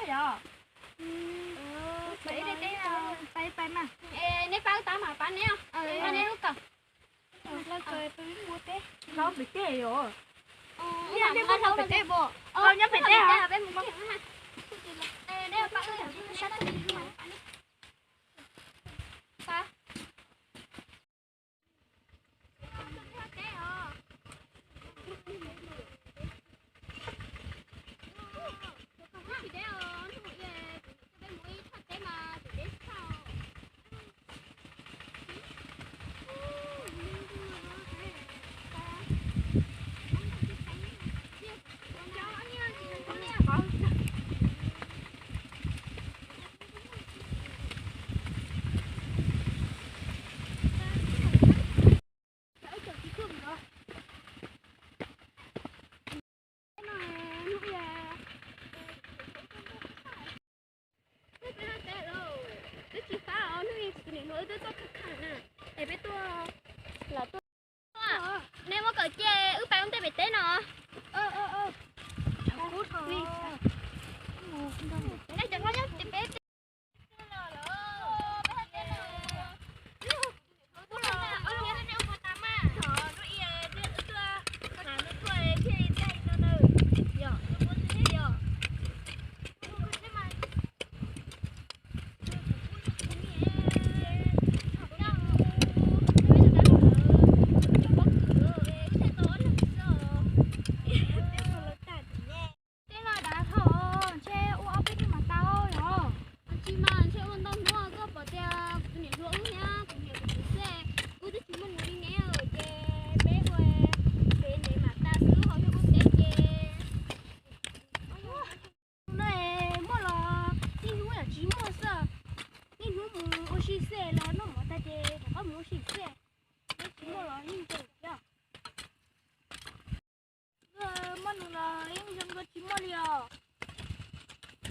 Yog. Pais pais mas. Neb pab wb tab mas pab neb, pab neb lub kawm. Hlob pem teb yom. Neb nyob pem teb, nyob pem teb. Twb tsis fab os, hnub ib tus niam hluas wb twb tuaj khaj khaj na, es peb tuaj los tuaj. Neb muab kawm cia wb pais ua ntej pem teb no. Neb cov hlob nyob pem teb. Tej no dav dhau, ntshe ua ob peb hnub mas tau yom. Tsis mas ntshe ua ntau hnub, koj pom tias kuv niam hluas wb thiab kuv niam kuv txiv xwb, wb twb tsis muaj nws li ne, ces peb ua pem ntev mam tas xwb ho yog ua teb ces. No muaj los niaj hnub yom, tsis muaj xwb. Niaj hnub mus ua si xwb los noj mov tag ces rov qab mus ua si.